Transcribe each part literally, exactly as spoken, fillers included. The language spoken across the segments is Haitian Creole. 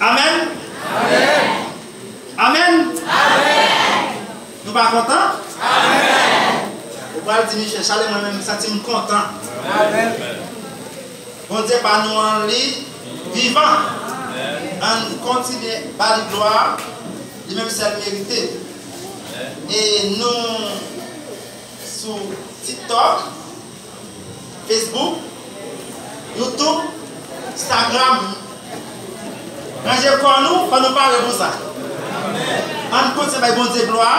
Amèn. Amèn. Nou pa kontan? Ou pral di, Michel Charles, mwen menm, m santi m kontan. Bondye pa nou an, li vivan. Ann kontinye ba li glwa, li menm sèl merite. E nou sou TikTok, Facebook, YouTube, Instagram. Ranje kò nou, fò nou pare pou sa. Ann kontinye bay Bondye glwa.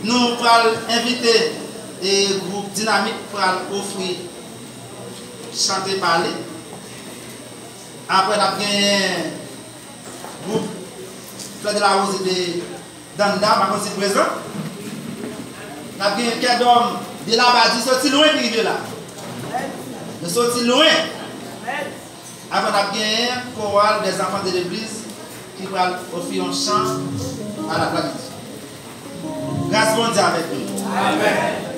Nou pral envite, e, gwoup Dinamik pral ofri chante pa li. Apre, n ap genyen gwoup Fleur de la Rose de Danda, pa konn si prezan. N ap gen Kèdòm de Labadi, soti lwen ki rive la. Nou soti lwen. Apre n ap genyen Chorale des Enfants de l'Église ki pral ofri yon chan a la gratitude. Gras Bondye avèk nou. Amèn.